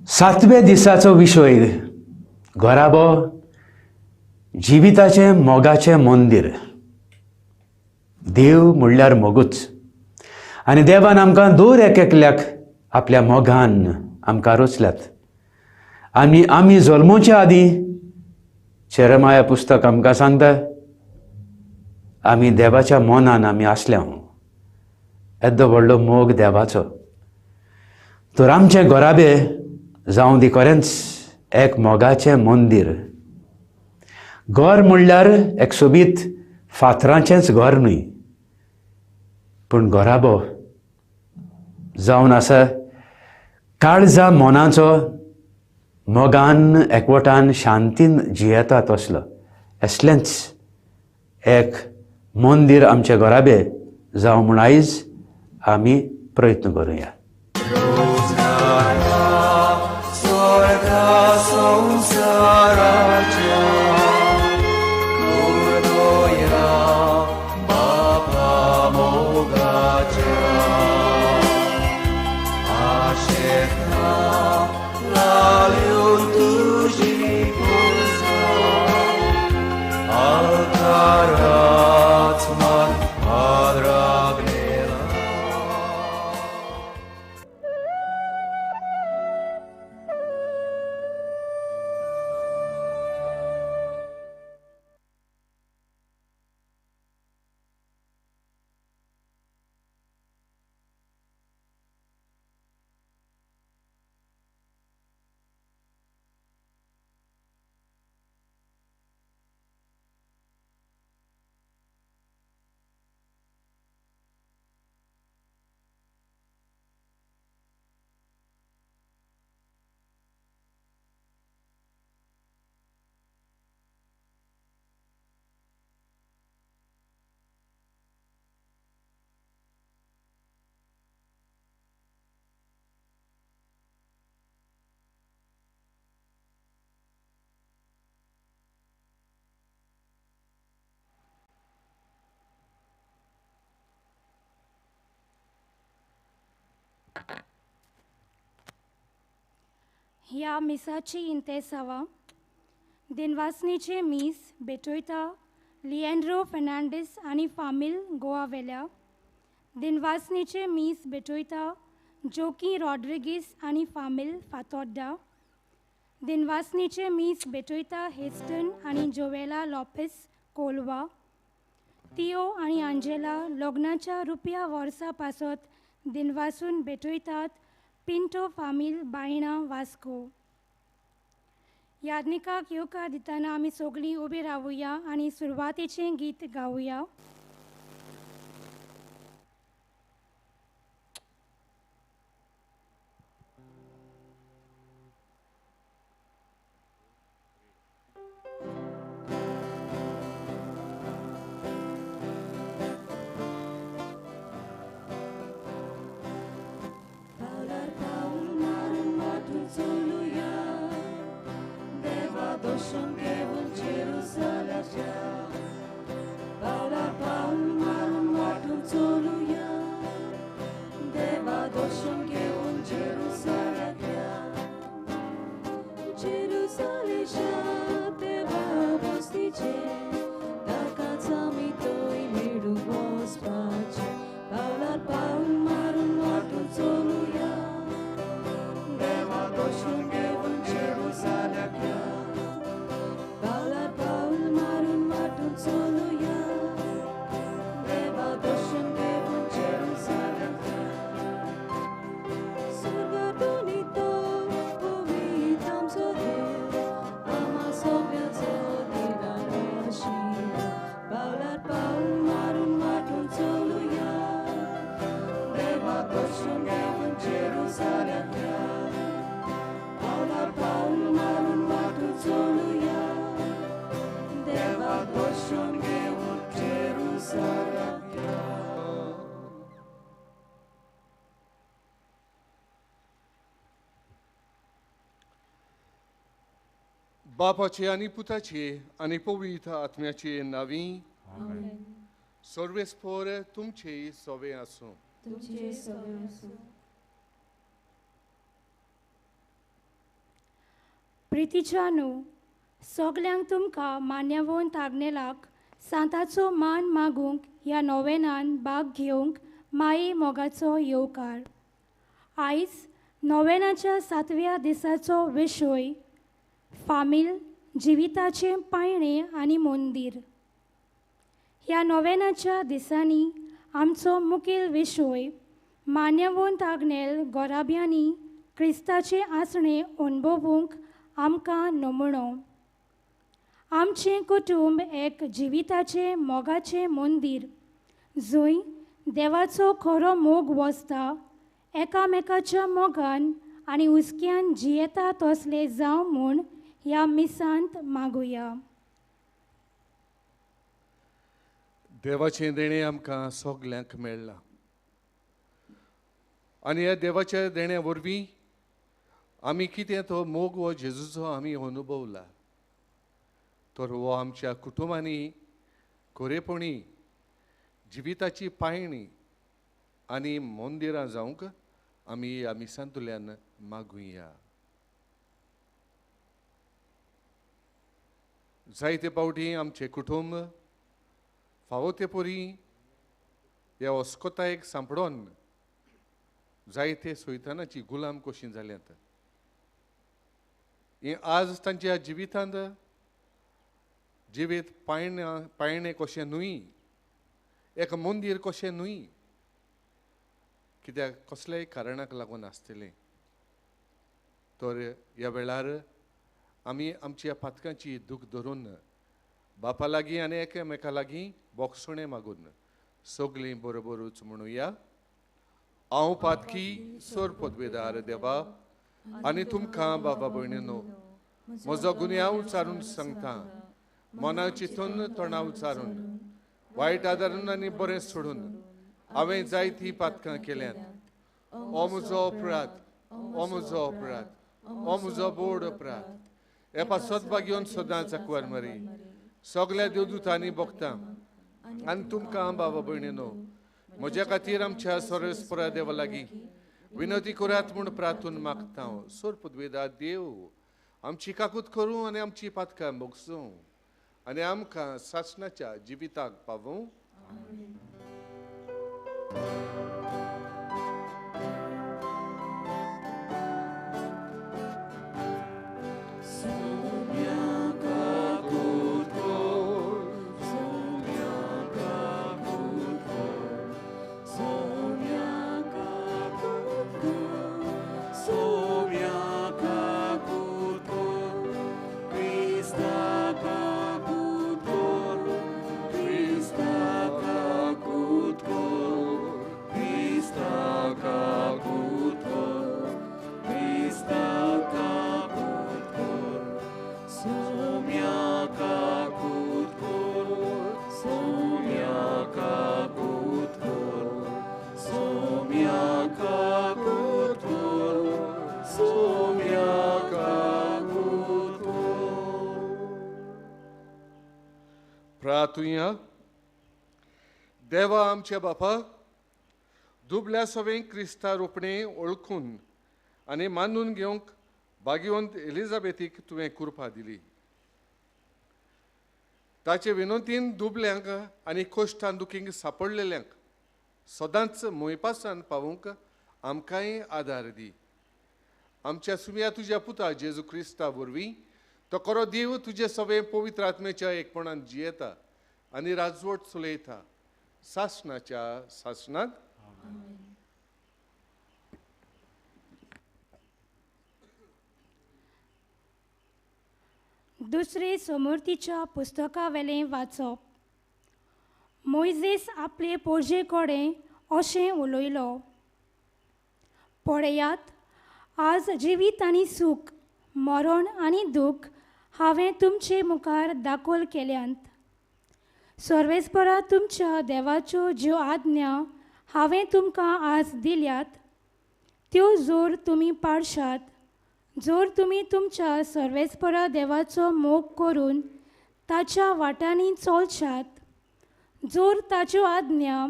सातव्या दिसाचो विशय घराबो जिविताचें मोगाचें मंदीर. देव म्हणल्यार मोगूच आनी देवान आमकां दर एक एकल्याक आपल्या मोगान आमकां रचल्यात. आनी आमी जल्मोच्या आदीं जेरेमाया पुस्तक आमकां सांगता आमी देवाच्या मनान आमी आसल्या. येदो व्हडलो मोग देवाचो. तर आमचें घराबे जावं दी खरेंच एक मोगाचें मंदीर. घर म्हणल्यार एक सोबीत फातरांचेंच घर न्हय, पूण घराबो जावन आसा काळजा मनाचो मोगान एकवटान शांतीन जियेता तसलो असलेंच एक मंदीर आमचे घराबे जावं म्हूण आयज आमी प्रयत्न करुया. ह्या मिसाची इंतेसावा दिनवासनीचे मीस भेटयता लिएंड्रो फेर्नांडीस आनी फामील गोवा वेल्या. दिनवासनीचे मीस भेटयता जोकी रॉड्रिगीस आनी फामील फातोड्डा. दिनवासनीचे मीस भेटयता हेस्टन आनी जोवेला लोपेस कोलवा. तियो आनी आंजेला लग्नाच्या रुपया वर्सा पासत दिनवासून भेटयतात पिंटो फामील बायणा वास्को. याज्ञिकाक येवकार दितना आमी सगळीं उबी रावुया आनी सुरवातेचें गीत गावुया. बापाचे आनी पुताचे आनी पवित्र आत्म्याचे नावी सर्वेस्पोर तुमचे सवे आसूं. तुमचे सवे आसूं. प्रितीच्या न्हू सगल्यांक तुमकां मान्यवंत आग्नेलाक सांताचो मान मागूंक ह्या नोवेनान भाग घेवंक माये मोगाचो येवकार. आयज नोवेनाच्या सातव्या दिसाचो विशय फामील जिविताचें पायणें आनी मंदीर. ह्या नोवेनाच्या दिसांनी आमचो मुखेल विशय मान्यवंत आग्नेल गोराब्यांनी क्रिस्ताचें आसणें अणभवूंक आमकां नमुणो. आमचें कुटुंब एक जिविताचें मोगाचें मंदीर जंय देवाचो खरो मोग वसता, एकामेकाच्या मोगान आनी हुस्क्यान जियेता तसले जावं म्हूण ह्या मिसांत मागुया. देवाचें देणें आमकां सगल्यांक मेळ्ळां आनी ह्या देवाच्या देण्या वरवीं आमी कितें तो मोग हो जेजूचो आमी अनुभवला. तर हो आमच्या कुटुंबांनी खरेपणी जिविताची पायणी आनी मंदिरां जावंक आमी ह्या मिसांतल्यान मागुया. जायते फावटी आमचें कुटुंब फावो ते परी ह्या अस्कोतायेक सांपडोन जायते सैतानाची गुलाम कशी जाल्यात. हें आज तांच्या जिवितांत जिवीत पायणें कशें न्हय, एक मंदीर कशें न्हय, कित्याक कसल्याय कारणाक लागून आसतलें. तर ह्या वेळार आमी आमच्या पातकांची दूख धरून बापा लागीं आनी एकामेका लागीं बोगसणें मागून सगळीं बरोबरूच म्हणुया. हांव पातकी सोर पदवेदार देवा आनी तुमकां बाबा भयणीनो म्हजो गुन्यांव उचारून सांगता, मना चिंतून तोंडा उचारून वायट आदारून आनी बरें सोडून हांवें जायतीं पातकां केल्यांत. ओ म्हजो अपराध, ओ म्हजो अपराध, ओ म्हजो बोड अपराध. हे पासत बागेवन सदांच आंकवार मरी सगल्या देवदूतांनी भोगता आनी तुमकां बाबा भयणीनो म्हज्या खातीर आमच्या सर्वेस्परा देवा लागीं विनंती करात म्हूण प्रार्थून मागता. हांव सोर पदवेदा देव आमची काकूत करूं आनी आमची पातकां भोगसूं आनी आमकां सासणाच्या जिविताक पावूं. प्रार्थुया. देवा आमच्या बापा, दुबल्या सवें क्रिस्ता रोपणें ओळखून आनी मानून घेवंक भाग्यवंत एलिझाबेथीक तुवें कृपा दिली. ताचे विनंतीन दुबल्यांक आनी कश्टान दुखींक सापडलेल्यांक सदांच मोयपासान पावूंक आमकांय आदार दी. आमच्या सुम्या तुज्या पुता जेजू क्रिस्ता वरवीं तो खरो देव तुजे सवें पवित्र आत्म्याच्या एकपणान जियेता आनी राजवट चलयता सासणाच्या सासणांत. दुसरे समूर्तीच्या पुस्तका वेलें वाचप. मोयजेस आपले पोरजे कडेन अशें उलयलो, पळयात आज जिवीत आनी सूख, मरण आनी दूख हांवें तुमचे मुखार दाखल केल्यांत. सर्वेस्परा तुमच्या देवाच्यो ज्यो आज्ञा हांवें तुमकां आज दिल्यात त्यो जर तुमी पाळशात, जर तुमी तुमच्या सर्वेस्परा देवाचो मोग करून ताच्या वाटांनी चलशात, जर ताच्यो आज्ञा,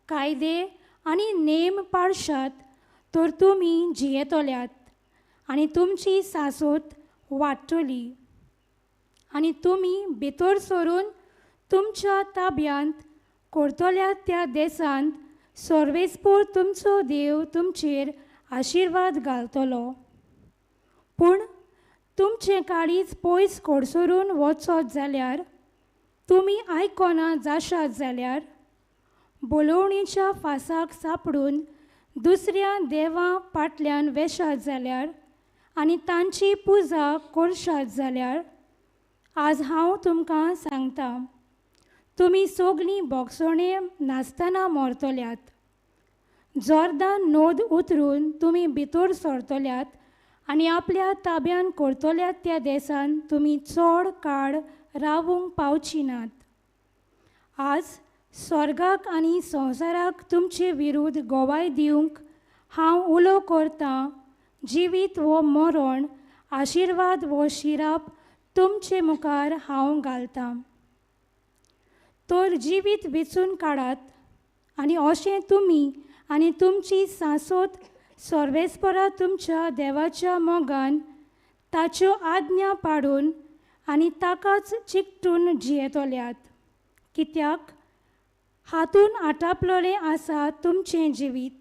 कायदे आनी नेम पाळशात तर तुमी जियेतल्यात आनी तुमची सासोत वाडटली आनी तुमी भितर सरून तुमच्या ताब्यांत करतल्या त्या देशांत सर्वेस्पोर तुमचो देव तुमचेर आशिर्वाद घालतलो. पूण तुमचें काळीज पयस कडसरून वचत जाल्यार, तुमी आयकना जाशात जाल्यार, बोलोवणेच्या फासाक सापडून दुसऱ्या देवां फाटल्यान वेशात जाल्यार आनी तांची पुजा करशात जाल्यार, आज हांव तुमकां सांगता, तुमी सगळीं बोगसोणे नासतना मरतल्यात. जोर्दान नद उतरून तुमी भितर सरतल्यात आनी आपल्या ताब्यान करतल्यात त्या देशान तुमी चड काळ रावूंक पावची नात. आज स्वर्गाक आनी संवसाराक तुमचे विरुद्ध गवाय दिवंक हांव उलो करतां, जिवीत वो मरण, आशिर्वाद वो शिराप तुमचे मुखार हांव घालतां. तर जिवीत वेंचून काडात आनी अशें तुमी आनी तुमची सांसोत सर्वेस्परा तुमच्या देवाच्या मोगान ताच्यो आज्ञा पाडून आनी ताकाच चिकटून जियेतल्यात. कित्याक हातून आटापलोलें आसा तुमचें जिवीत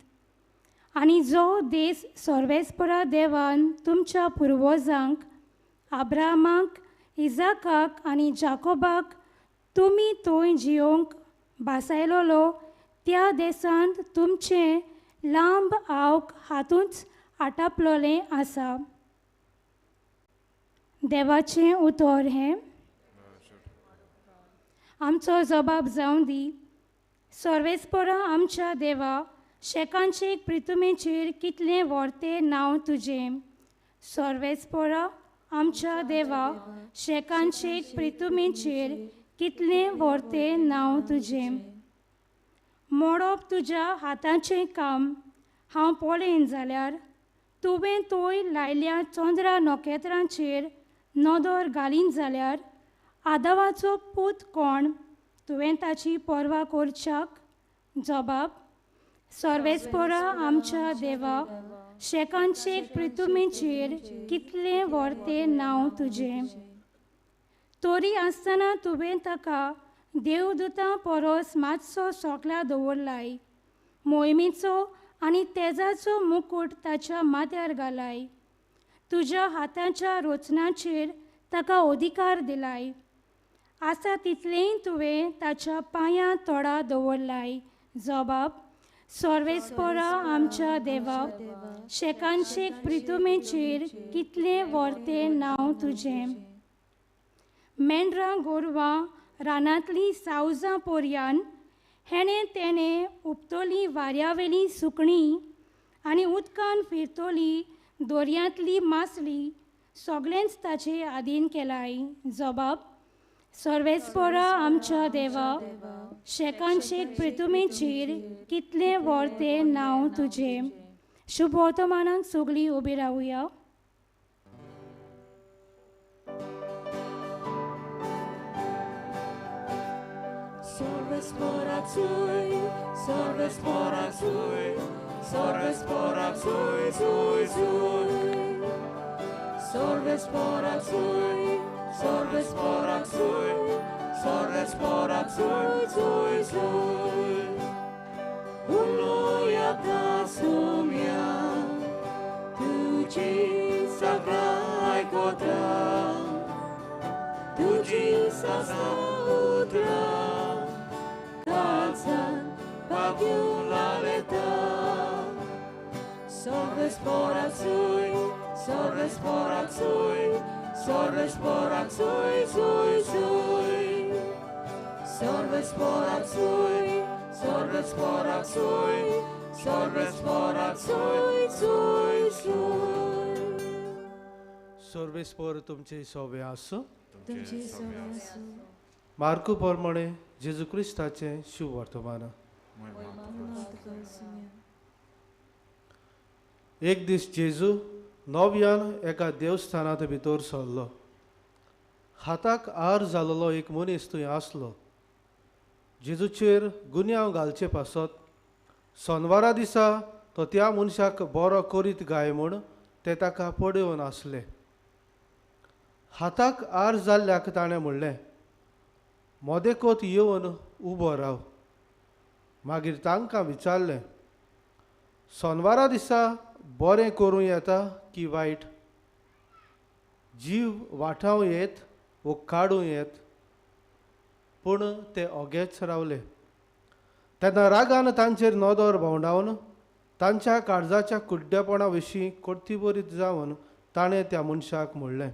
आनी जो देश सर्वेस्परा देवान तुमच्या पुर्वजांक आब्रामाक, इजाकाक आनी जाकोबाक तुमी थंय जियोंक भासायलोलो त्या देशांत तुमचें लांब आवक हातूंच आटापलोलें आसा. देवाचें उतर हें. आमचो जबाब जावं दी. सर्वेस्परा आमच्या देवा, शेकांचे प्रितुमेचेर कितलें व्हरतें नांव तुजें. सर्वेस्परा आमच्या देवा, शेकांचे प्रितुमेचेर कितलें व्हरतें नांव तुजें. मोडप तुज्या हाताचें काम हांव पळयन जाल्यार, तुवें तोय लायल्या चंद्रा नखेत्रांचेर नदर घालीन जाल्यार, आदावाचो पूत कोण तुवें ताची पर्वा करच्याक? जबाब, सर्वेस्परा आमच्या देवा, शेकांचे प्रितुमेचेर कितलें व्हरतें नांव तुजें. तरी आसतना तुवें ताका देवदूतां परस मातसो सोकला दवरलाय, मोहिमेचो आनी तेजाचो मुकूट ताच्या माथ्यार घालाय, तुज्या हाताच्या रचनाचेर ताका अधिकार दिलाय, आसा तितलेंय तुवें ताच्या पांयां तोडा दवरलाय. जबाब, सर्वेस्परा आमच्या देवा, शेकांशेक प्रितुमेचेर कितलें व्हरतें नांव तुजें. मेंढरां गोरवां रानांतलीं सावजां पोरयान हेणें तेणें उपतली वाऱ्यावेली सुकणीं आनी उदकान फिरतली दर्यांतली मासली सगळेंच ताचे आदीन केलाय. जबाब, सर्वेस्परा आमच्या देवा, शेकांशेक प्रितुमेचेर कितलें व्हरतें नांव तुजें. शुभ वर्तमानाक सगळीं उबी रावया. Sorves por Sorves por sui sui sui. Sorves por sui, sorves por sui, sorves por sui sui sui. Uluya kasumya, tuji sakrai kota, tuji sasautra, kalsan pagulaleta. Sorves por sui, sorves por sui, sorves por sui sui sui. Sorves por sui, sorves por sui, sorves por sui sui sui. Sorves por तुमचे सोबे आसो. तुमचे सोबे आसो. मार्कू प्रमाणे जेजू क्रिस्ताचें शुभ वर्तमान. एक दीस जेजू नव्यान एका देवस्थानांत भितर सरलो. हाताक आर जालोलो एक मनीस थंय आसलो. जेजूचेर गुन्यांव घालचे पासत सोनवारा दिसा तो त्या मनशाक बरो करीत गाय म्हूण ते ताका पळोवन आसले. हाताक आर जाल्ल्याक ताणें म्हणलें, मोदेकोत येवन उबो राव. मागीर तांकां विचारलें, सोनवारा दिसा बरें करूं येता की वायट? जीव वाटावं येत वो काडूं येत? पूण ते ओगेच रावले. तेन्ना रागान तांचेर नदर भोंवडावन तांच्या काळजाच्या कुड्डेपणा विशीं कर्तीबरीत जावन ताणें त्या मनशाक म्हणलें,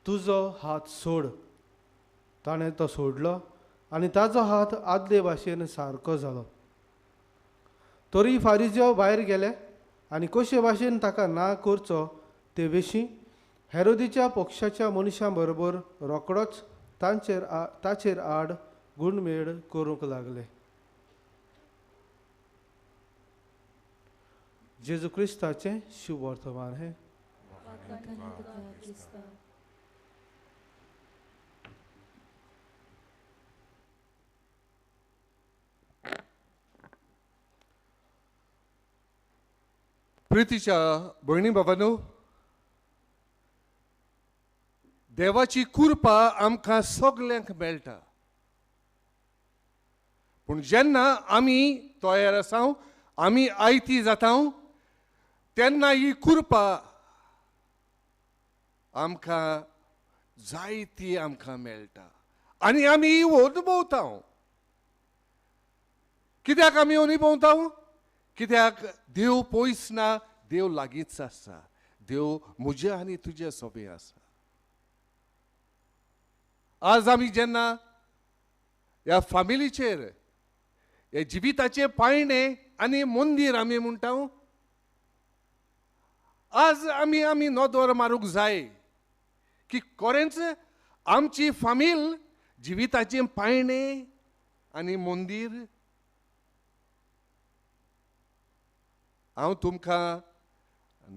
तुजो हात सोड. ताणें तो सोडलो आनी ताजो हात आदले भाशेन सारको जालो. तरी फारिजेव भायर गेले आनी कशे भाशेन ताका ना करचो ते विशीं हेरोदीच्या पक्षाच्या मनशां बरोबर रोकडोच ताचेर आड गुणमेळ करूंक लागले. जेजू क्रिस्ताचें शुभवर्तमान हें. प्रितीच्या भयणी बाबांनो, देवाची कृपा आमकां सगल्यांक मेळटा, पूण जेन्ना आमी तयार आसा, आमी आयती जाता, तेन्ना ही कृपा आमकां जायती आमकां मेळटा आनी आमी अनुभवता. कित्याक आमी अनुभवता? कित्याक देव पयस ना, देव लागींच आसा. देव म्हज्या आनी तुज्या सोबे आसा. आज आमी जेन्ना ह्या फामिलीचेर, ह्या जिविताचे पायणे आनी मंदीर आमी म्हणटा, आज आमी आमी नदर मारूंक जाय की खरेंच आमची फामील जिविताचें पायणे आनी मंदीर. हांव तुमकां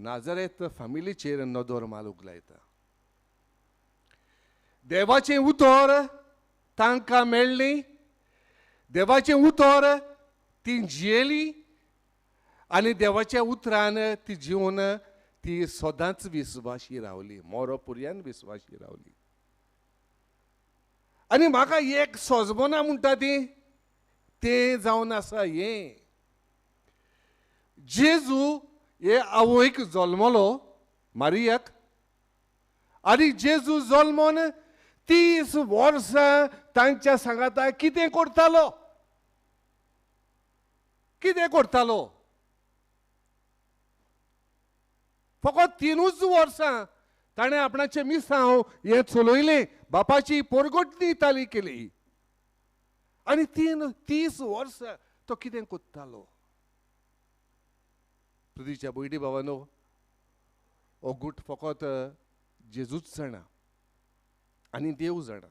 नाजरेत फामिलीचेर नदर मारूंक लायता. देवाचें उतर तांकां मेळ्ळें, देवाचें उतर ती जियेली आनी देवाच्या उतरान ती जिवन ती सदांच विस्वाशी रावली, मोरो पुर्यान विस्वाशी रावली. आनी म्हाका एक सोजमना म्हणटा ती तें जावन आसा हें, जेजू हे आवयक जल्मलो मारियाक, आनी जेजू जल्मोन 30 वर्सां तांच्या सांगाता कितें करतालो? कितें करतालो? फकत 3 वर्सां ताणें आपणाचें मिसांव हें चलयलें, बापाची पोरगोटणी ताली केली आनी 30 वर्सां तो कितें करतालो? प्रितीच्या भयणी भावानो, हो गूट फकत जेजूच जाणा आनी देव जाणा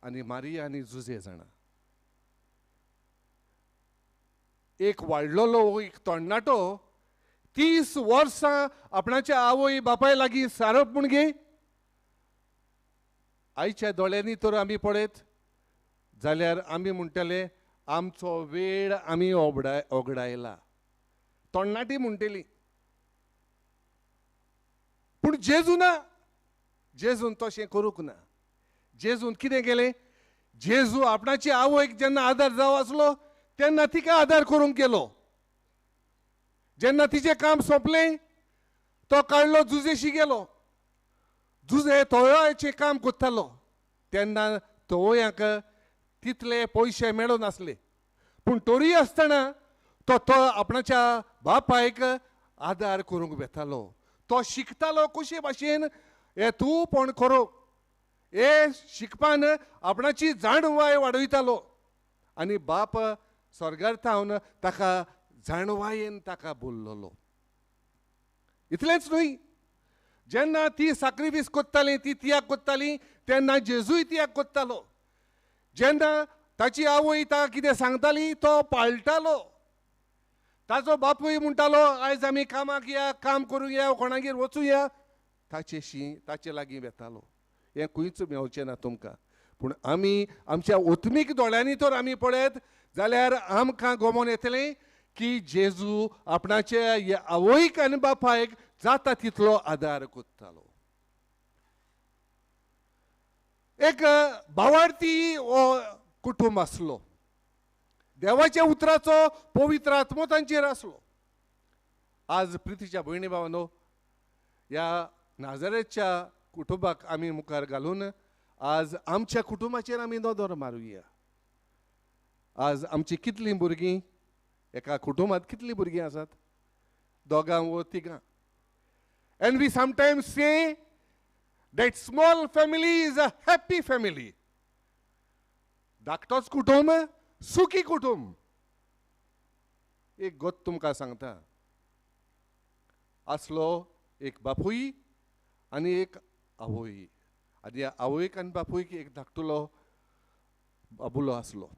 आनी मारिया आनी जुजे जाणा. एक वाडलेलो एक तरणाटो 30 वर्सां आपणाच्या आवय बापाय लागीं सारप म्हूण गे. आयच्या दोळ्यांनी तर आमी पळयत जाल्यार आमी म्हणटले आमचो वेळ आमी ओगडायला, तरणाटी म्हणटली. पूण जेजू ना, जेजून तशें करूंक ना. जेजून कितें केलें? जेजू आपणाची आवयक जेन्ना आदार जावो आसलो तेन्ना तिका आदार करूंक गेलो. जेन्ना तिचें काम सोंपलें तो काडलो जुजेशी गेलो. जुजे तोयाचें काम करतालो तेन्ना तोयांक तितले पयशे मेळनासले, पूण तरी आसतना तो तो आपणाच्या बापायक आदार करूंक वेतालो. तो शिकतालो कशे भाशेन हे तूं पण करूंक, हे शिकपान आपणाची जाणवाय वाडयतालो आनी बाप स्वर्गार थावन ताका जाणवायेन ताका बोल्लोलो. इतलेंच न्हय, जेन्ना ती साक्रिफीस करताली, ती त्याग करताली, तेन्ना जेजूय त्याग करतालो. जेन्ना ताची आवय ताका कितें सांगताली तो पाळटालो. ताजो बापूय म्हणटालो आयज आमी कामाक या, काम करूंक या, कोणागेर वचूया, ताचेशी ताचे लागीं वेतालो. हें खंयच मेवचें ना तुमकां. पूण आमी आमच्या ओतमीक दोळ्यांनी तर आमी पळयत जाल्यार आमकां गमोन येतलें की जेजू आपणाचे आवयक आनी बापायक जाता तितलो आदार करतालो. एक भावार्थी हो कुटुंब आसलो, देवाच्या उतराचो पवित्र आत्मो तांचेर आसलो. आज प्रितीच्या भयणी भावांनो, ह्या नाझारेथच्या कुटुंबाक आमी मुखार घालून आज आमच्या कुटुंबाचेर आमी नदर मारुया. आज आमची कितलीं भुरगीं एका कुटुंबांत कितलीं भुरगीं आसात? दोगां वो तिगां. And we sometimes say that small family is a happy family. धाकटोच कुटुंब सुखी कुटुंब. एक गोत तुमकां सांगता, आसलो एक बापूय आनी एक आवय, आनी आवयक आनी बापूयक एक धाकटुलो बाबुलो आसलो.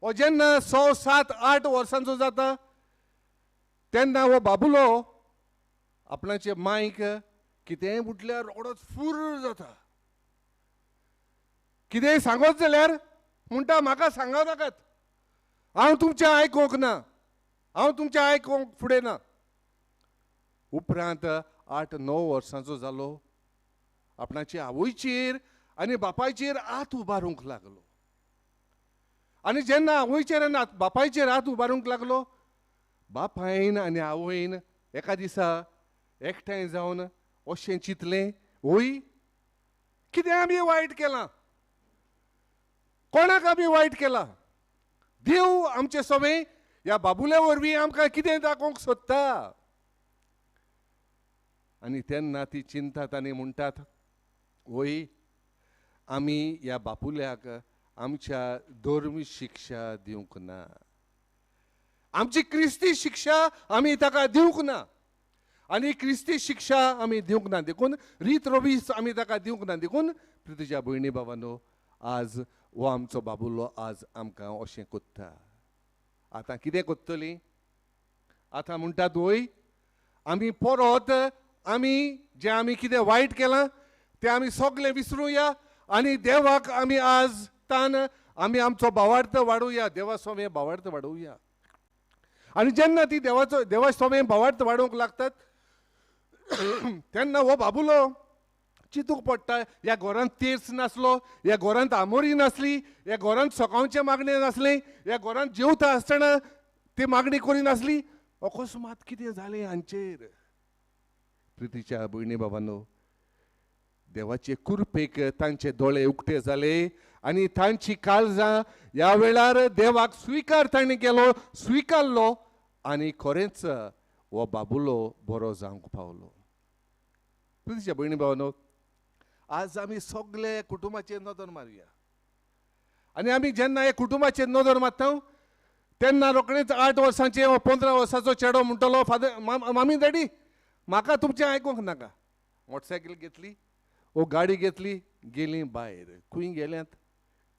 हो जेन्ना 6, 7, 8 वर्सांचो जाता तेन्ना हो बाबुलो आपणाचे मायक कितेंय उठल्यार रोखडोच फूर जाता. कितेंय सांगत जाल्यार म्हणटा म्हाका सांगो नाकात, हांव तुमचें आयकूंक ना, हांव तुमचें आयकूंक फुडें ना. उपरांत 8, 9 वर्सांचो जालो, आपणाचे आवयचेर आनी बापायचेर हात उबारूंक लागलो. आनी जेन्ना आवयचेर आनी बापायचेर हात उबारूंक लागलो, बापायन आनी आवयन एका दिसा एकठांय जावन अशें चिंतलें, वय कितें आमी वायट केलां, कोणाक आमी वायट केलां, देव आमचे सवे ह्या बाबुल्या वरवीं आमकां कितें दाखोवंक सोदता. आनी तेन्ना ती चिंतात आनी म्हणटात, वय आमी ह्या बापुल्याक आमच्या धर्म शिक्षा दिवंक ना, आमची क्रिस्ती शिक्षा आमी ताका दिवंक ना, आनी क्रिस्ती शिक्षा आमी दिवंक ना देखून रीत रवीस आमी ताका दिवंक ना देखून प्रितीच्या भयणी बाबांनो, आज हो आमचो बाबुलो आज आमकां अशें कोत्ता. आतां कितें कोत्तली? आतां म्हणटात वय आमी परत आमी जें आमी कितें वायट केलां तें आमी सगळें विसरुया आनी देवाक आमी आज तान आमी आमचो भावार्थ वाडोवया, देवा स्वामी भावार्थ वाडोवया. आनी जेन्ना ती देवाचो देवा स्वामी भावार्थ वाडोवंक लागतात तेन्ना हो बाबुलो चिंतूंक पडटा, ह्या घरांत तेर्स नासलो, ह्या घरांत आमोरी नासली, ह्या घरांत सकाळचें मागणें नासलें, ह्या घरांत जेवता आसतना ती मागणी करिनासली, अकस्मात कितें जालें हांचेर. प्रितीच्या भयणी बाबांनो, देवाचे कृपेक तांचे दोळे उक्ते जाले आनी तांची काळजां ह्या वेळार देवाक स्विकार तांणी केलो, स्विकारलो आनी खरेंच हो बाबुलो बरो जावंक पावलो. प्रितीच्या भयणी भावांनो, आज आमी सगळे कुटुंबाचेर नदर मारुया आनी आमी जेन्ना हे कुटुंबाचेर नदर मारता तेन्ना रोखडेच 8 वर्सांचे वा 15 वर्सांचो चेडो म्हणटलो, फादर मामी डॅडी म्हाका तुमचें आयकूंक नाका. मोटरसायकल घेतली ओ गाडी घेतली, गेली भायर. खंय गेल्यात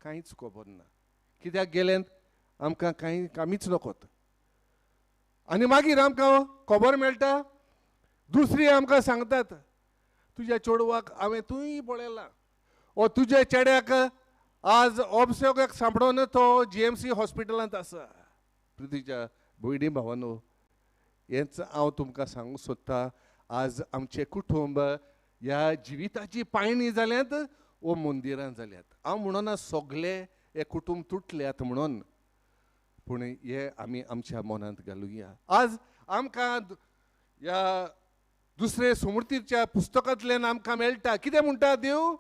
कांयच खबर ना, कित्याक गेल्यात आमकां कांय कामीच नकोत. आनी मागीर आमकां खबर मेळटा, दुसरी आमकां सांगतात तुज्या चेडवाक हांवें तूंय पळयलां, ओ तुज्या चेड्याक आज ऑबसेगाक सांपडोन तो GMC हॉस्पिटलांत आसा. प्रितीच्या भयणी भावांनो, हेंच हांव तुमकां सांगूंक सोदता, आज आमचें कुटुंब ह्या जिविताची पायणी जाल्यात वो मंदिरां जाल्यात. हांव म्हणना सगळे हे कुटुंब तुटल्यात म्हणून, पूण हे आमी आमच्या मनांत घालुया. आज आमकां ह्या दुसरे सुमूर्तीच्या पुस्तकांतल्यान आमकां मेळटा कितें म्हणटा देव,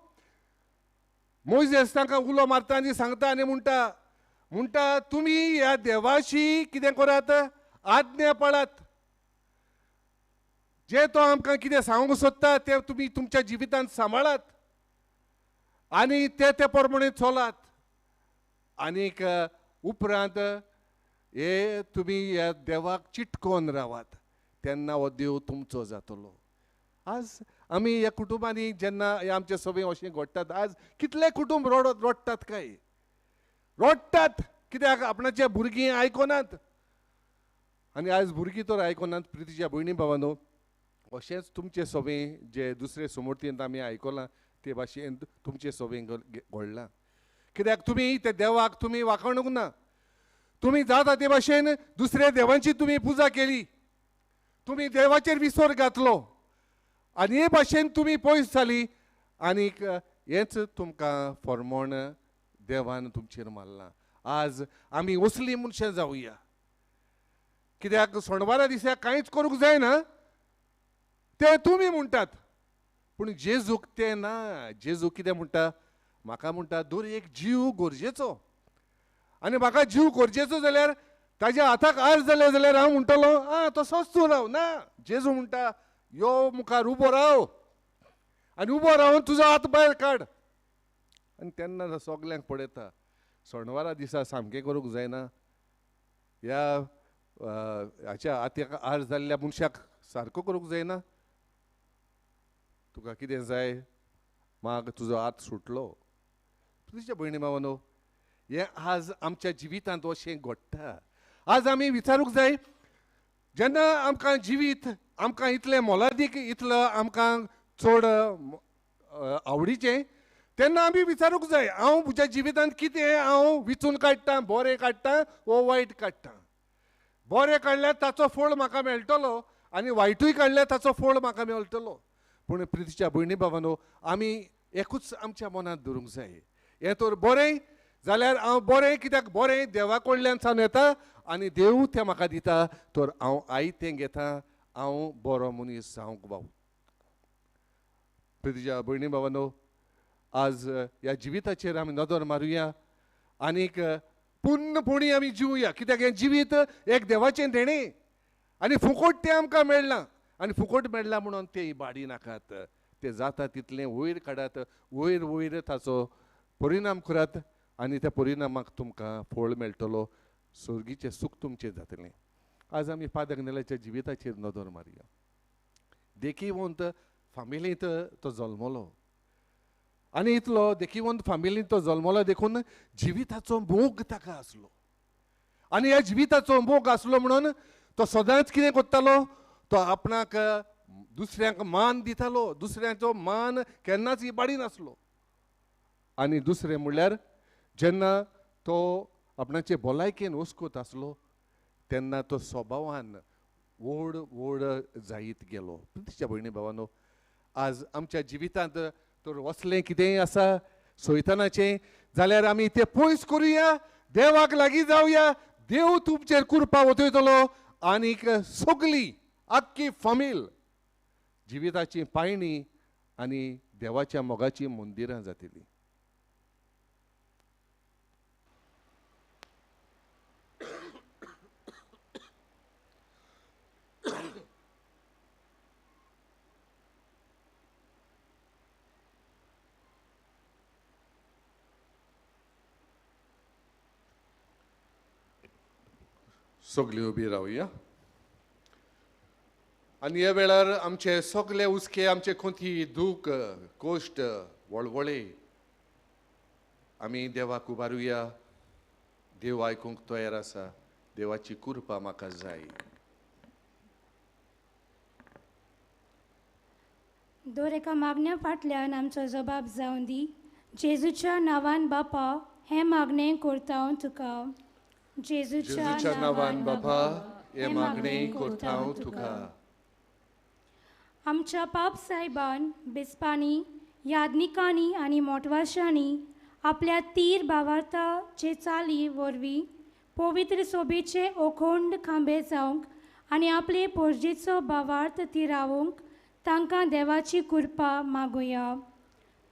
मोयजेस तांकां उलो मारता आनी सांगता आनी म्हणटा, म्हणटा तुमी ह्या देवाशी कितें करात, आज्ञा पाळात, जे तो आमकां कितें सांगूंक सोदता तें तुमी तुमच्या जिवितांत सांबाळात आनी ते ते प्रमाणे चलात. आनीक उपरांत हे तुमी ह्या देवाक चिटकोन रावात, तेन्ना हो देव तुमचो जातलो. आज आमी ह्या कुटुंबांनी जेन्ना हे आमचे सगळे अशें घडटात, आज कितले कुटुंब रडटात काय, रडटात कित्याक आपणाचे भुरगीं आयकनात. आनी आज भुरगीं तर आयकनात. प्रितीच्या भयणी भावांनो, अशेंच तुमचे सगळे जे दुसरे समर्थींत आमी आयकलां ते भाशेन तुमचे सगळे घडलां, कित्याक तुमी ते देवाक तुमी वाखाणूंक ना, तुमी जाता ते भाशेन दुसऱ्या देवांची तुमी पुजा केली, तुमी देवाचेर विसर घातलो आनी हे भाशेन तुमी पयस जाली आनीक हेंच तुमकां फॉर्मोण देवान तुमचेर मारलां. आज आमी असलीं मनशां जावया, कित्याक सोणवारा दिसा कांयच करूंक जायना तें तुमी म्हणटात, पूण जेजूक तें ना. जेजू कितें म्हणटा, म्हाका म्हणटा दर एक जीव गरजेचो, आनी म्हाका जीव गरजेचो जाल्यार ताज्या हाताक आर जालें जाल्यार हांव म्हणटलो आं तसोच तूं राव ना. जेजू म्हणटा यो मुखार उबो राव आनी उबो रावन तुजो हात भायर काड. आनी तेन्ना सगल्यांक पळयता सोणवारा दिसा सामकें करूंक जायना, ह्या हाच्या हाताक आर जाल्ल्या मनशाक सारको करूंक जायना, तुका कितें जाय माग, तुजो हात सुटलो. तुज्या भयणी भावानो, हें आज आमच्या जिवितांत अशें घडटा. आज आमी विचारूंक जाय, जेन्ना आमकां जिवीत आमकां इतलें मोलादीक, इतलो आमकां चड आवडीचें, तेन्ना आमी विचारूंक जाय हांव म्हज्या जिवितांत कितें हांव विचून काडटां, बरें काडटां वो वायट काडटां. बरें काडल्यार ताचो फळ म्हाका मेळटलो आनी वायटूय काडल्यार ताचो फळ म्हाका मेळटलो. पूण प्रितीच्या भयणी भावानो, आमी एकूच आमच्या मनांत धरूंक जाय, हें तर बरें जाल्यार हांव बरें, कित्याक बरें देवा कडल्यान सावन येता आनी देव तें म्हाका दिता, तर हांव आयतें घेता, हांव बरो मनीस जावंक वाव. प्रितीच्या भयणी भावानो, आज ह्या जिविताचेर आमी नदर मारुया आनीक पुर्णपणी आमी जिवया, कित्याक हें जिवीत एक देवाचें देणें आनी फुकट तें आमकां मेळ्ळां, आनी फुकट मेळ्ळां म्हणून तें बाडी नाकात, तें जाता तितलें वयर काडात, वयर वयर ताचो परिणाम करात आनी त्या परिणामाक तुमकां फळ मेळटलो, सर्गीचें सूख तुमचें जातलें. आज आमी फादर अग्नेलाच्या जिविताचेर नदर मारुया. देखीवंत फामिलींत तो जल्मलो आनी इतलो देखीवंत फामिलींत तो जल्मलो देखून जिविताचो मोग ताका आसलो, आनी ह्या जिविताचो मोग आसलो म्हणून तो सदांच कितें करतालो, तो आपणाक दुसऱ्यांक मान दितालो, दुसऱ्यांचो मान केन्नाच इबाडी नासलो. आनी दुसरें म्हणल्यार जेन्ना तो आपणाचे भलायकेन वस्कोत आसलो तेन्ना तो स्वभावान व्हड व्हड जायत गेलो. तिच्या भयणी भावानो, आज आमच्या जिवितांत तर वसलें कितेंय आसा सैतानाचें जाल्यार आमी तें पयस करुया, देवाक लागीं जावया, देव तुमचेर कृपा वतयतलो आनीक सगली आख्खी फामील जिविताची पायणी आनी देवाच्या मोगाची मंदिरां जातली. सगळीं उबी रावया आनी ह्या वेळार आमचे सगळे हुस्के, आमचे खोंती, दूख, कश्ट, वळवळे आमी देवाक उबारुया. देव आयकूंक तयार आसा, देवाची कृपा म्हाका जाय. दर एका मागण्या फाटल्यान आमचो जबाब जावन दी. जेजूच्या नांवान बापा हें मागणें करता तुका. जेजूच्या नांवान बापा हें मागणें करता तुका. आमच्या पाप सायबान, बिस्पांनी, यादनिकांनी आनी मोटवाशांनी आपल्या तीर भावार्थाचे चाली वरवीं पवित्र सोबेचे ओखोंड खांबे जावंक आनी आपले पोरजेचो भावार्थ तिरावंक तांकां देवाची कृपा मागुया.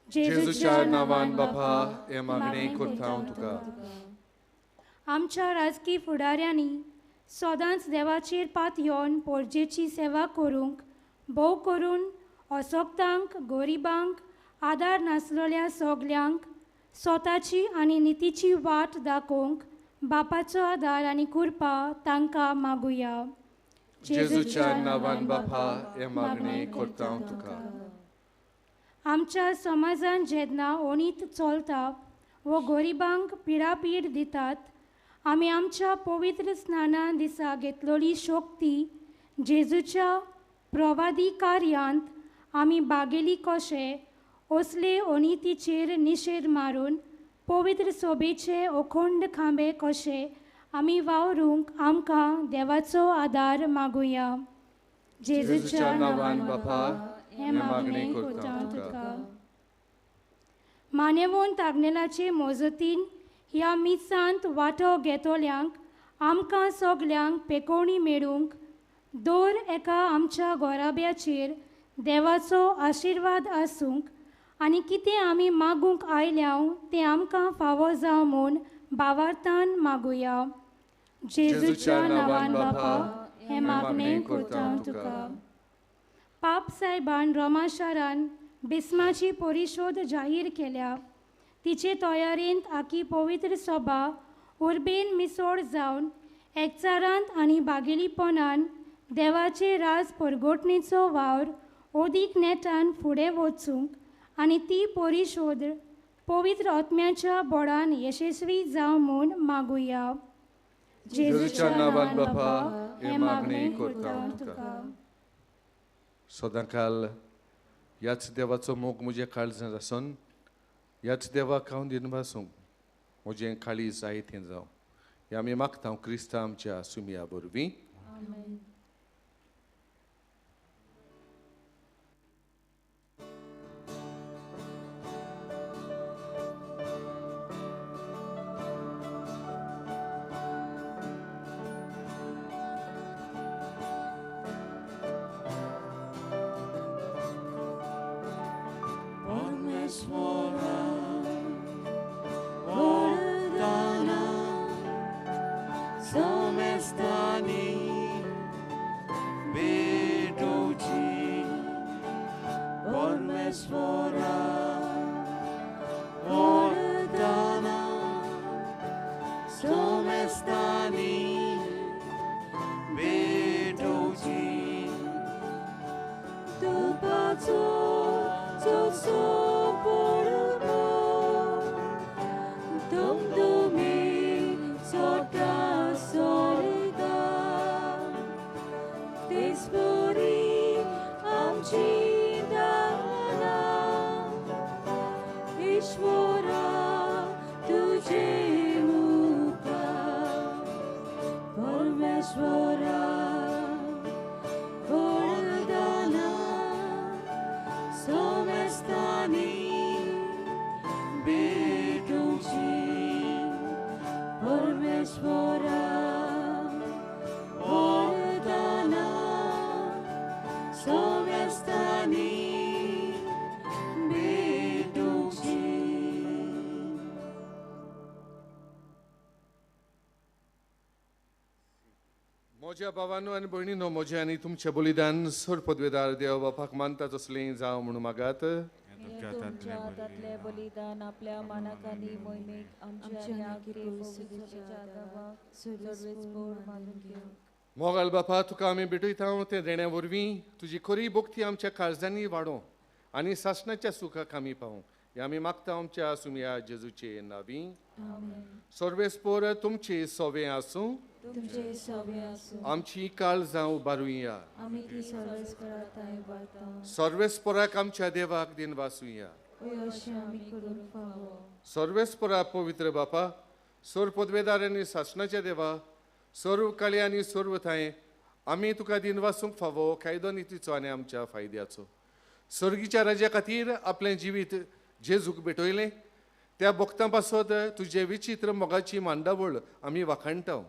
जेजूच्या नांवान बापा हें मागणें करता तुका. आमच्या राजकी फुडाऱ्यांनी सदांच देवाचेर पातयेवन पोरजेची सेवा करूंक, भोव करून असोक्तांक, गरिबांक, आदार नासलेल्या सगल्यांक स्वताची आनी नितीची वाट दाखोवंक बापाचो आदार आनी कृपा तांकां मागुया. जेजूच्या नांवान बापा हें मागणें करता तुका. आमच्या समाजान जेन्ना ओणीत चलता वो गरिबांक पिडापीड दितात, आमी आमच्या पवित्र स्नाना दिसा घेतलेली शक्ती जेजूच्या प्रवादी कार्यांत आमी बागेली कशे असले अनितीचेर निशेध मारून पवित्र सोबेचे अखंड खांबे कशे आमी वावरूंक आमकां देवाचो आदार मागुया. जेजूच्या नांवान बापा हें मागणें करता तुका. मानेवंत आग्नेलाचे मोजतीन ह्या मिसांत वांटो घेतल्यांक आमकां सगल्यांक पेकोवणी मेळूंक दर एका आमच्या गोराब्याचेर देवाचो आशिर्वाद आसूंक आनी कितें आमी मागूंक आयल्या तें आमकां फावो जावं म्हूण भावार्थान मागुया. जेजूच्या नांवान बापा हें मागणें करता तुका. पाप सायबान रोमा शारान बिस्माची परिशोध जाहीर केल्या. तिचे तयारेंत आखी पवित्र सभा उर्बेन मिसोड जावन एकचारांत आनी बागेलीपणान देवाचे राज परगटणेचो वावर अदीक नेटान फुडें वचूंक आनी ती परिशोध पवित्र आत्म्याच्या बोडान यशस्वी जावं म्हूण मागुया. जेजूच्या नांवान बापा हें मागणें करता तुका. सदांकाल ह्याच देवाचो मोग म्हज्या काळजांत आसून ह्याच देवाक हांव दिनवासूंक म्हजें काळीज जायतें जावं हें आमी मागता क्रिस्ता आमच्या सुमया वरवीं. म्हज्या भावानो आनी भयणीनो, म्हजें आनी तुमचें बलिदान सर पदवेदार देव बापाक मानता तसलें जावं म्हणून मागात. तुमच्या बलिदान आपल्या मानाक आनी मोहिमेक आमच्या मोगाल बापा, तुका आमी भेटयता तें देण्या वरवीं तुजी खरी भक्ती आमच्या काळजांनी वाडोवं आनी सासणाच्या सुखाक आमी पावूं हें आमी मागता आमच्या सुमया जेजूचे नावी. सर्वेस्पोर तुमचे सोवे आसूं, आमची काळजां उबारुया. सर्वेस्पोराक आमच्या देवाक दिनवासुया. सर्वेस्पोरा पवित्र बापा, सर्व पदवेदार आनी सासणाच्या देवा, सर्व काळी आनी सर्व थांय आमी तुका दिनवासूंक फावो कायदो नितीचो आनी आमच्या फायद्याचो. सर्गीच्या राज्या खातीर आपलें जिवीत जेजूक भेटयलें त्या भक्तां पासत तुजे विचित्र मोगाची मांडावळ आमी वाखाणटा.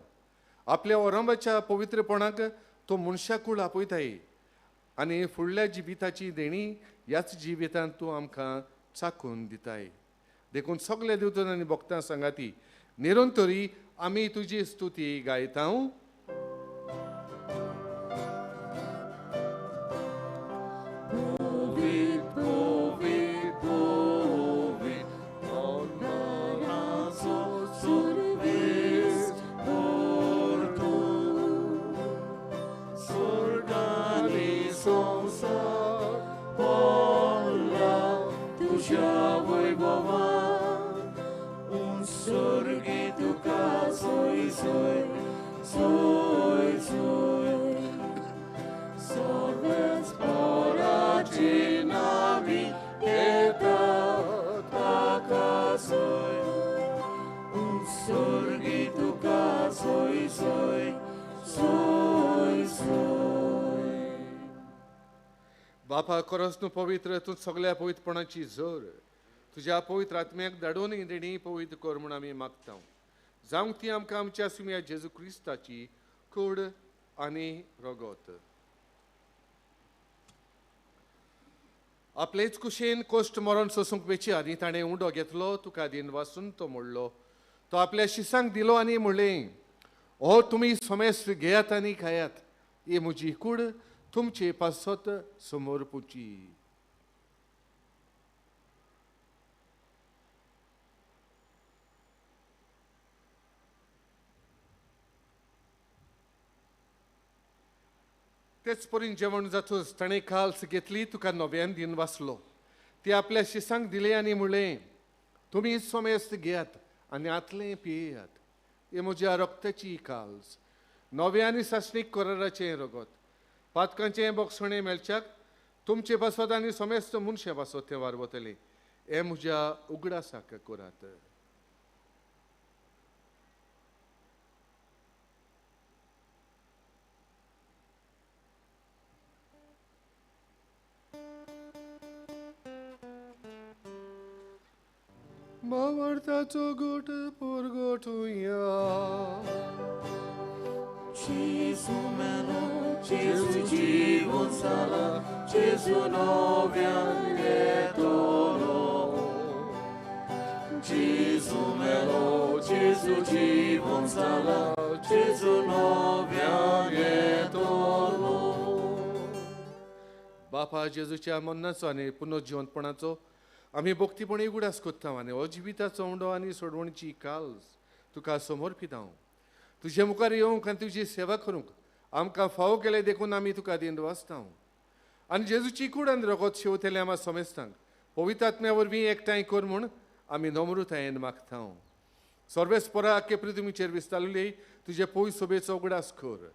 आपल्या ओरंबाच्या पवित्रपणाक तो मनशाकूळ आपयताय आनी फुडल्या जिविताची देणी ह्याच जिवितांत तूं आमकां चाखून दिताय. देखून सगल्या देवतन आनी भक्तां सांगाती निरंतरी आमी तुजी स्तुती गायता. बापा, खरोच तूं पवित्र, तूं सगल्या पवित्रपणाची जोर. तुज्या पवित्र आत्म्याक धाडून ही देणी पवित्र कर म्हूण आमी मागता. जावंक ती आमकां आमच्या सुम्या जेजू क्रिस्ताची कूड आनी रगत. आपलेच कुशेन कोश्ट मरण सोसूंक वेची आनी ताणें उंडो घेतलो, तुका दिन वासून तो मोडलो, तो आपल्या शिसांक दिलो आनी म्हणलें, हो तुमी समेस्त घेयात आनी खायात, ही म्हजी कूड तुमचे पासत समोर पुची. तेच परीन जेवण जातूच ताणें काल्स घेतली, तुका नव्यान दिन वाचलो, ती आपल्या शिसांक दिले आनी म्हणलें, तुमी समेस्त घेयात आनी आतलें पियेयात, हे म्हज्या रक्ताची काल्स, नव्या आनी सासणीक कराराचें रगत, पातकांचें बोगसणें मेळच्याक तुमचे पासत आनी समेस्त मनशां पासत तें वारवतलें, हें म्हज्या उगडासाक करात. भावार्थाचो गोट पोरगोटुया. Gesù meno, Gesù जीवन sala, Gesù novian etolo. Gesù meno, Gesù जीवन sala, Gesù novian etolo. बापा जेजूच्या मरणाचो आनी पुनर्जिवंतपणाचो आमी भक्तीपणी उगडास कोत्ता आनी हो जिविताचो उंडो आनी सोडवणची काल्स तुका समर्पिता. तुजे मुखार येवंक आनी तुजी सेवा करूंक आमकां फावो केलें देखून आमी तुका दिन वाचता. आनी जेजूची कूड आनी रगत शेवतले आमा समेस्तांक पवित्र आत्म्या वरवीं एकठांय कर म्हूण आमी नम्रतायेन मागता. सर्वेस्परा आख्खे पृथ्वीचेर विस्तारले तुजे पयस सोबेचो उगडास कर.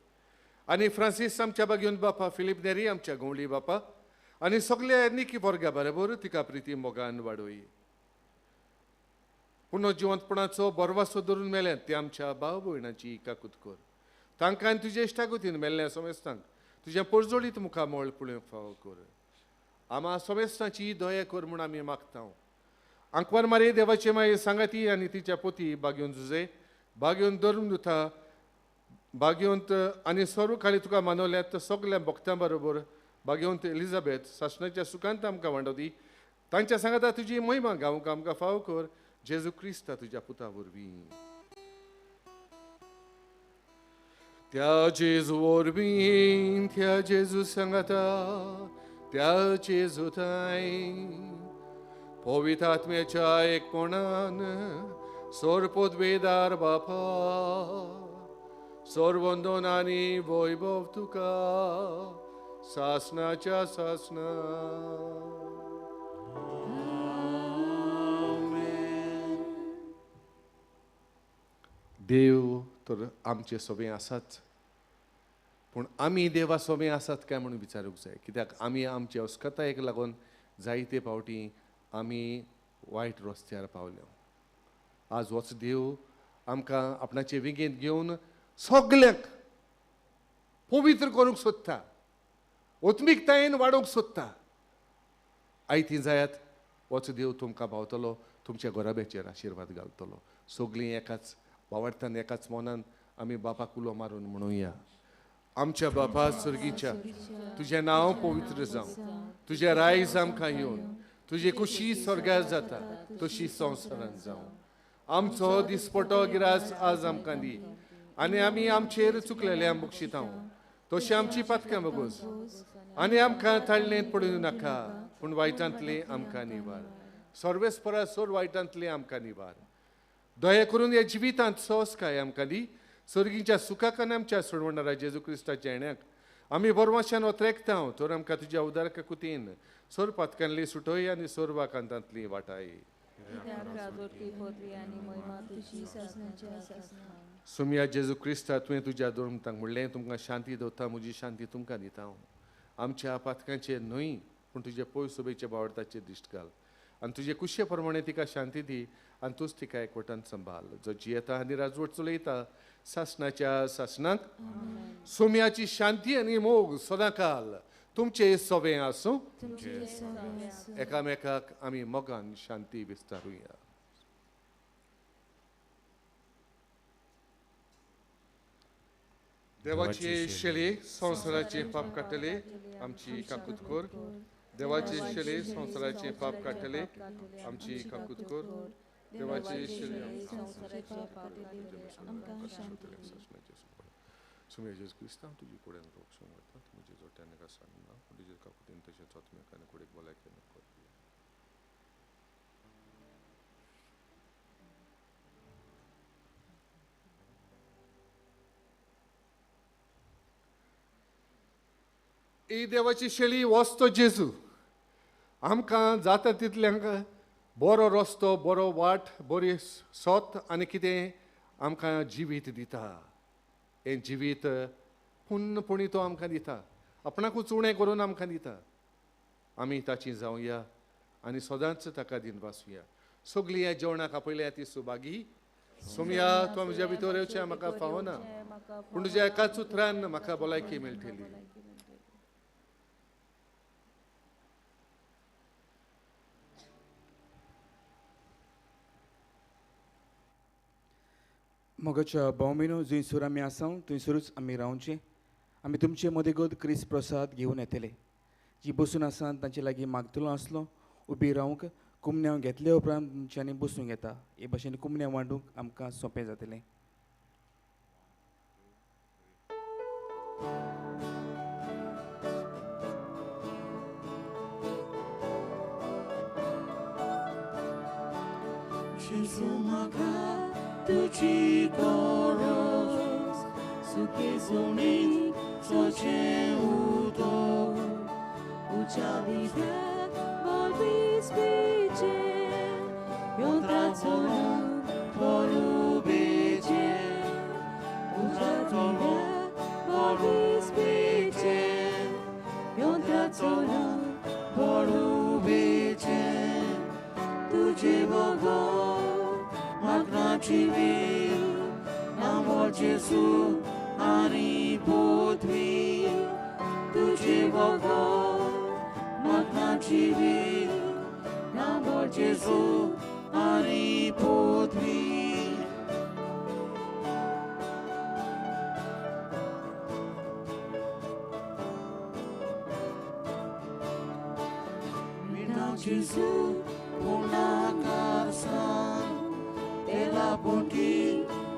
आनी फ्रांसीस आमच्या बागेवन बापा, फिलीप नेरी आमच्या गवळी बापा आनी सगल्या निकी वर्गा बरोबर तिका प्रिती मोगान वाडोय. पुनर्जिवंतपणाचो बरवासो धरून मेल्यात ते आमच्या भाव भयणाची काकूत कर. तांकां आनी तुजे इश्टागतीन मेल्ल्या समेस्तांक तुजें परजोळीत मुखामळ पळोवंक फावो कर. आमा समेस्तांची दया कर म्हूण आमी मागता. आंकवार मारे देवाचे माये सांगाती आनी तिच्या पोती बागेवन जुजे बागेवन धरून दुथा बागेवंत आनी सर्व खाली तुका मानवल्यात सगल्या भक्तां बरोबर बागेवंत एलिझाबेथ सासणाच्या सुखांत आमकां वांडवती तांच्या सांगाता तुजी महिमा गावंक आमकां फावो कर जेजू क्रिस्ता तुज्या पुता वरवीं. त्या जेजू वरवीं, त्या जेजू सांगाता, त्या जेजू थांय पवित्र आत्म्याच्या एकपणान सर्वपदवेदार बापा सर्वंदन आनी वैभव तुका सासनाच्या सासना. देव तर आमचे सोबे आसात, पूण आमी देवा सोबे आसात काय म्हणून विचारूंक जाय. कित्याक आमी आमचे अस्कतायेक लागून जायते फावटी आमी वायट रस्त्यार पावले. आज होच देव आमकां आपणाचे विगेंत घेवन सगल्यांक पवित्र करूंक सोदता, आत्मिकतायेन वाडोवंक सोदता. आयती जायात, होच देव तुमकां भावतलो, तुमच्या घराब्याचेर आशिर्वाद घालतलो. सगळीं एकाच बावडतान एकाच मनान आमी बापाक उलो मारून म्हणुया, आमच्या बापा सर्गीच्या, तुजें नांव पवित्र जावं, तुजें रायज आमकां येवन, तुजी कुशी स्वर्गार जाता तशी संवसारांत जावं. आमचो दिसपटो गिरास आज आमकां दी आनी आमी आमचेर चुकलेल्या बक्षिता तशी आमची पातकां बगोस आनी आमकां ताळणेंत पडूं नाका, पूण वायटांतली आमकां निवार. सर्वेस्परा सोड वायटांतली आमकां निवार. दया करून ह्या जिवितांत सोंसकाय आमकां दी. सर्गीच्या सुखाक आनी आमच्या सोडवणारा जेजू क्रिस्ताच्या येण्याक आमी बरवाशान ओत्रेकता तर आमकां तुज्या उदारका कुतीन सोर पातकांतली सुटोय आनी सोर वाकांतांतली वाटाय. सुमया जेजू क्रिस्ता, तुवें तुज्या दोळमतांक म्हणलें, तुमकां शांती दवरता, म्हजी शांती तुमकां दिता हांव. आमच्या पातकांचेर न्हय पूण तुजे पयस सोबेच्या बावडताचेर दिश्ट घाल आनी तुजे कुशे प्रमाणे तिका शांती दी आनी तूंच तिका एकवटान सांबाळ, जो जियेता आनी राजवट चलयता सासणाच्या सासणाक. सोम्याची शांती आनी मोग सदांकाल तुमचे सोबें आसूं. एकामेकाक आमी मोगान शांती विस्तारुया. देवाची शेली संवसाराचे पाप काडटले आमची काकूत कर. देवाची शेली संवसाराचे पाप काडटले आमची काकूत कर. देवाची शेली सुमे जेजू क्रिस्तांव तुजी कुडेन रोग वता तुमचे जोट्यान एका सांगना पूण तुजे काकुतीन तशेंच आत्म्याक कुडीक भलायकी कर. ही देवाची शेली वस्तो जेजू आमकां जाता तितल्यांक बरो रस्तो, बरो वाट, बरी सोत आनी कितें आमकां जिवीत दिता. हें जिवीत पुण्णपणी तो आमकां दिता, आपणाकूच उणें करून आमकां दिता. आमी ताची जावया आनी सदांच ताका दिनवासुया. सगळीं ह्या जेवणाक आपयल्या ती सुभागी सोमया. तूं म्हज्या भितर येवचें म्हाका फावना, पूण तुज्या एकाच उतरान म्हाका भलायकी मेळटली. मोगाच्या भावमिनो, जंयसर आमी आसा थंयसरूच आमी रावचें. आमी तुमचे मदेगत क्रिस्त प्रसाद घेवन येतले. जी बसून आसा तांचे लागीं मागतलो आसलो उबी रावंक कुमन्यांव घेतले उपरांत तुमच्यांनी बसूंक येता. हे भाशेन कुमन्यांव वांटूंक आमकां सोंपें जातलें. तुझी गरज सुके जमनीत सोचें उदक उच्या दिव्याक बोलबीस पिचें यंत्रा चलून बोलुबेचें उच्या दिव्याक बोलबीस पिचें यंत्रा चलून बोलुबेचें तुझे बगर जीवी नामो जेजू आनी पृथ्वी तुझे बगर म्हाका जीवी नामो जेजू आनी पृथ्वी. Mina Jesu पुणाकार तेला पोटी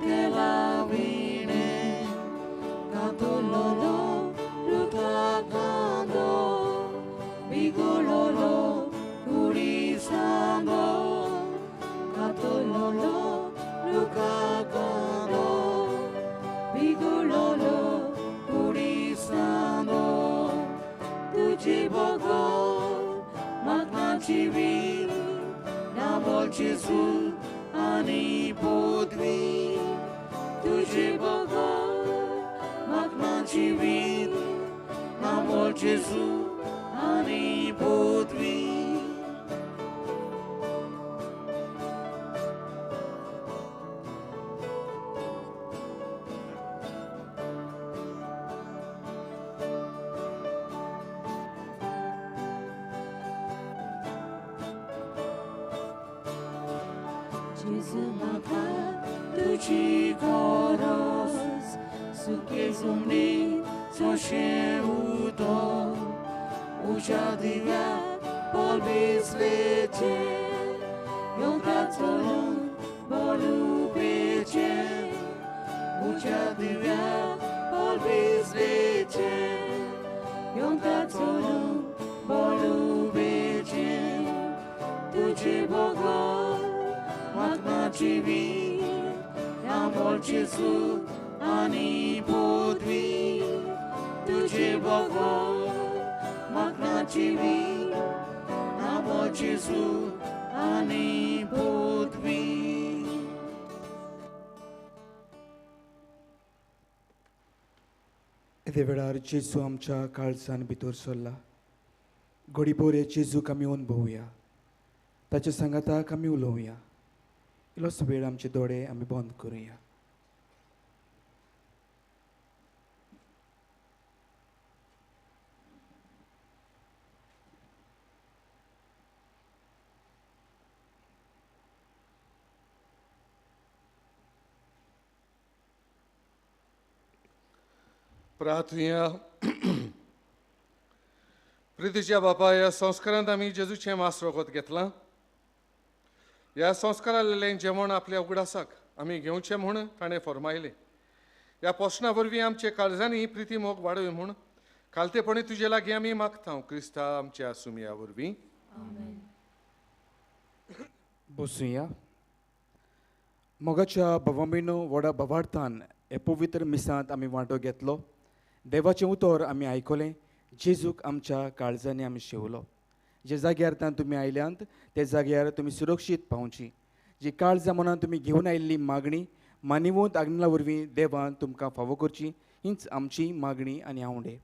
तेला विणे कातोलोलो रुखा कांदो बिगोलोलो कुडी सांगो कातोलोलो रुखा कांदो बिगोलोलो कुडी सांगो तुझे बगर म्हाका जिवी ना बोल जेजू आनी पृथ्वी तुझे बगर म्हाका जिवीत नामो जेजू आनी पृथ्वी. जेजू म्हाका तुजी गरज सुके जमनीत सोशें उदक उज्या दिव्याक बोलबिसलेचें यंत्रा चलून बोलुपेचें उज्या दिव्याक बोलबिसलेचें यंत्रा चलून बोलुपेचें तुझे बगर म्हाका जिवी नामो जेजू आनी पृथ्वी तुझे बगर म्हाका जिवी नामो जेजू आनी पृथ्वी. येदे वेळार जेजू आमच्या काळजान भितर सरला. घडीभर हे जेजूक आमी अनुभवया, ताच्या सांगाताक आमी उलोवया. इल्लोसो वेळ आमचे दोळे आमी बंद करुया. प्रार्थुया. प्रितीच्या बापा, ह्या संस्कारांत आमी जेजूचें मास रोगत घेतलां. ह्या संस्कारांतलें जेवण आपल्या उगडासाक आमी घेवचें म्हूण ताणें फर्मायलें. ह्या पोशणा वरवीं आमचे काळजांनी प्रिती मोग वाडोवं म्हूण खालतेपणी तुजे लागीं आमी मागता, क्रिस्ता आमच्या सुमया वरवीं. बसुया. मोगाच्या भावा-भयणो, व्हडा भावार्थान हे पवित्र मिसांत आमी वांटो घेतलो. देवाचें उतर आमी आयकलें. जेजूक आमच्या काळजांनी आमी शेवलो. जे जाग्यार तान तुमी आयल्यांत ते जाग्यार तुमी सुरक्षीत पावची. जी काळजा मनान तुमी घेवन आयिल्ली मागणी मानिवंत आग्नेला वरवीं देवान तुमकां फावो करची हीच आमची मागणी आनी आवडे.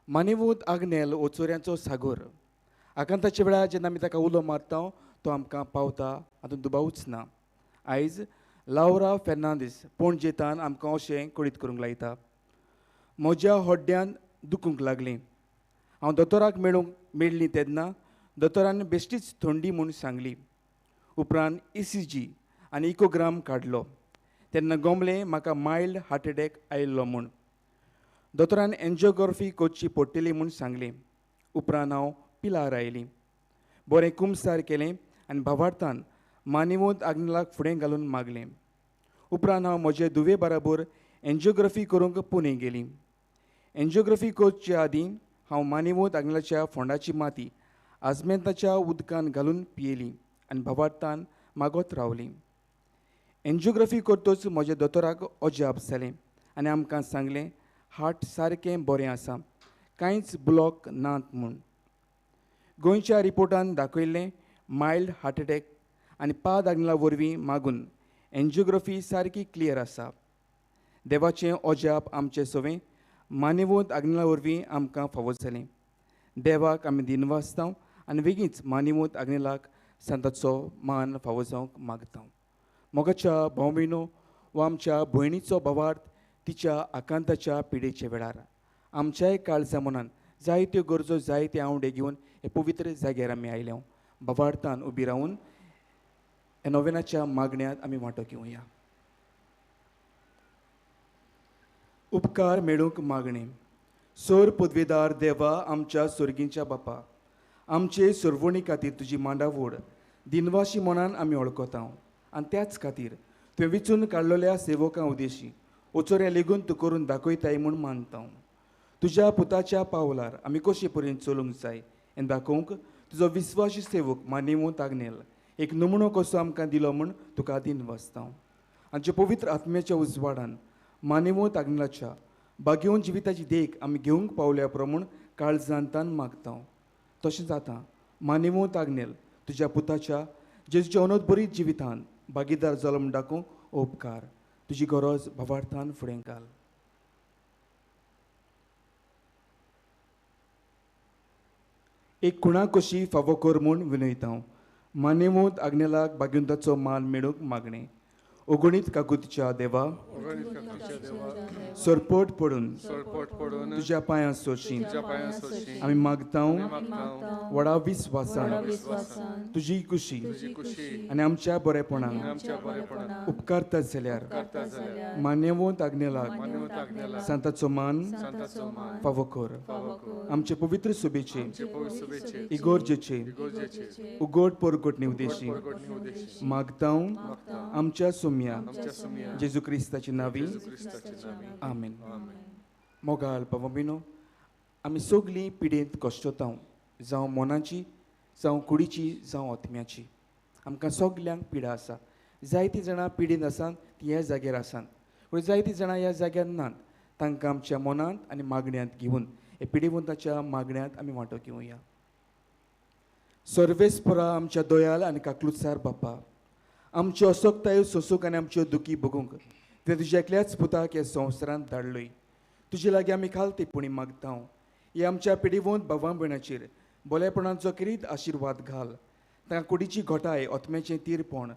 मानिवंत आग्नेल हो चोरयांचो सागोर. आकांताच्या वेळार जेन्ना आमी ताका उलो मारता तो आमकां पावता, हातूंत दुबावूच ना. आयज लावरा फेर्नांदीस पणजेतान आमकां अशें कळीत करूंक लायता. म्हज्या हड्ड्यान दुखूंक लागलीं. हांव दोतोराक मेळ्ळी तेन्ना दोतोरान बेश्टीच थंडी म्हूण सांगली. उपरांत ECG आनी इकोग्राम काडलो तेन्ना गोमलें म्हाका मायल्ड हार्ट अटॅक आयिल्लो म्हूण. दोतोरान एन्जियोग्राफी करची पडटली म्हूण सांगलें. उपरांत हांव पिलार आयलीं. बरें कुमसार केलें आनी भावार्थान मानिवंत आग्नेलाक फुडें घालून मागलें. उपरांत हांव म्हजे धुवे बराबर एन्जियोग्राफी करूंक पुणे गेली. एन्जियोग्राफी करचे आदीं हांव मानिवंत आग्नेलाच्या फोंडाची माती आजमेंताच्या उदकान घालून पियेली आनी भावार्थान मागत रावली. एन्जियोग्राफी करतच म्हज्या दोतोराक अजाप जालें आनी आमकां सांगलें हार्ट सारकें बरें आसा, कांयच ब्लॉक नात म्हूण. गोंयच्या रिपोर्टान दाखयल्लें मायल्ड हार्ट अटॅक आनी पाद आग्नेला वरवीं मागून एन्जियोग्राफी सारकी क्लियर आसा. देवाचें अजाप आमचें सवें मानिवंत आग्नेला वरवीं आमकां फावो जालें. देवाक आमी दिनवासता आनी वेगींच मानिवंत आग्नेलाक सांताचो मान फावो जावंक मागता. मोगाच्या भाव भयणो वा आमच्या भयणीचो भावार्थ तिच्या आकांताच्या पिडेच्या वेळार आमच्याय काळजा मनान जायत्यो गरजो जायते आवडे घेवन हे पवित्र जाग्यार आमी आयल्या. भावार्थान उबी रावन ह्या नोवेनाच्या मागण्यांत आमी वांटो घेवया. उपकार मेळूंक मागणें. सोर पदवेदार देवा, आमच्या सोर्गींच्या बापा, आमचे सोरवणी खातीर तुजी मांडावड दिनवाशी मनान आमी वळखता आनी त्याच खातीर तुवें विचून काडलेल्या सेवकां उदेशी ओचोऱ्या लेगून तूं करून दाखयताय म्हूण मानता. तुज्या पुताच्या पावलार आमी कशे परेन चलूंक जाय हें दाखोवंक तुजो विस्वासी सेवक मानिवंत आग्नेल एक नमुनो कसो आमकां दिलो म्हूण तुका दिनवासता. आमच्या पवित्र आत्म्याच्या उजवाडान मानिवंत आग्नेलाच्या बागेवन जिविताची देख आमी घेवंक पावल्या प्रमाण काळजान तान मागता. तशें जाता मानिवंत आग्नेल तुज्या पुताच्या जेजूच्या अनोदबरीत जिवितान भागीदार जालो म्हूण दाखोवंक उपकार. तुजी गरज भावार्थान फुडें घाल. एक खुणा कशी फावो कर म्हूण विनयता. मानिवंत आग्नेलाक भाग्यवंताचो मान मेळूंक मागणें. ओगणीत काकुतीच्या देवा, सरपट पडून तुज्या पांयां सोशी आमी मागता व्हडा विस्वासान तुजी कुशी आनी आमच्या बरेपणान उपकारता जाल्यार मान्यवंत आग्नेलाक सांताचो मान फावो कर. आमचे पवित्र सुबेचे इगोर्जेचे उगड परगटणी उदेशी मागता आमच्या सुम्या जेजू क्रिस्ताची नावी. आमेन. मोगाल बाबा, आमी सगळीं पिडेंत कश्टता, जावं मनाची, जावं कुडीची, जावं आत्म्याची. आमकां सगल्यांक पिडा आसा. जायतीं जाणां पिडेंत आसात ती ह्या जाग्यार आसात, पूण जायतीं जाणां ह्या जाग्यार नात. तांकां आमच्या मनांत आनी मागण्यांत घेवन हे पिडेवंताच्या मागण्यांत आमी वांटो घेवया. सर्वेस्परा आमच्या दयाल आनी काकलुतसार बापा, आमच्यो असक्तायो सोसूंक आनी आमच्यो दुखी भोगूंक तुवें तुज्या एकल्याच पुताक ह्या संवसारांत धाडलोय. तुजे लागीं आमी खालतेपणी मागता ही आमच्या पिडिवंत भावां भयणाचेर बोलेपणाचो खेरीत आशिर्वाद घाल. तांकां कुडीची घटाय, आत्म्याचें तीरपण,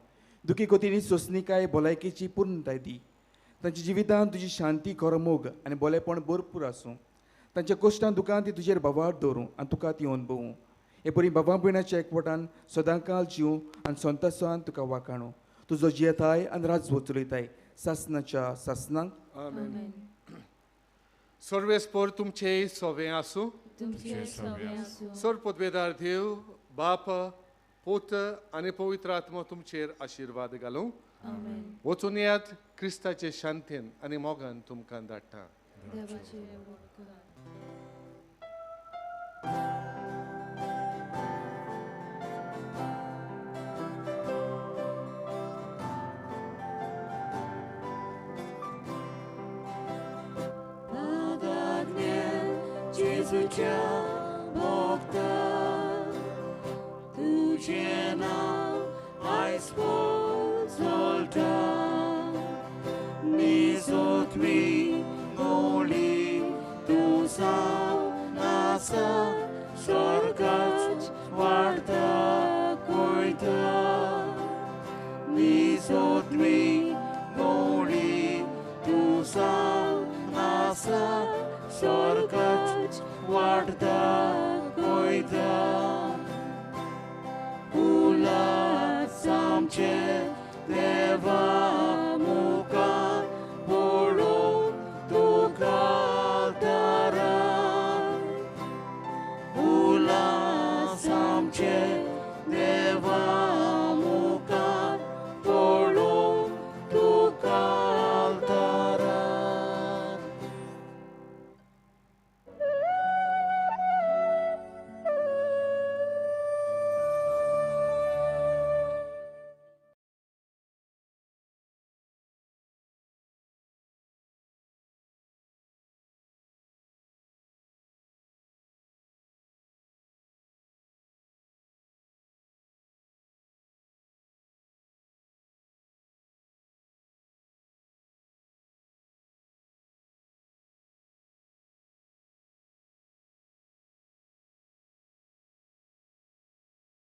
दुखी गतीनी सोंसणीकाय, भलायकेची पूर्णताय दी. तांच्या जिवितांत तुजी शांती, खरो मोग आनी बोलेपण भरपूर आसूं. तांच्या कश्टां दुकान ती तुजेर भावार्थ दवरूं आनी तुका ती अनुभवूं. हे परी बाबा भयणाच्या एकवटान सदांकाल जीव आनी संतोसान तुका वाखाणू. तुजो जियेताय आनी राजवट चलयताय सासनाच्या सासनाक. आमेन. सर्वेस्पोर तुमचे सोवे आसूं. सर पदवेदार देव बाप पूत आनी पवित्र आत्मो तुमचेर आशिर्वाद घालूं. वचून येयात क्रिस्ताचे शांतीन आनी मोगान तुमकां धाडटा. Jezucia Bogda, तुझे नाव आयज चलता, निजोतवी गोली तूं जावन आसा, स्वर्गाच वाडता कोयता, निजोतवी गोली तूं जावन आसा, स्वर्गाच वाडता कोयता. उलास आमचे देवा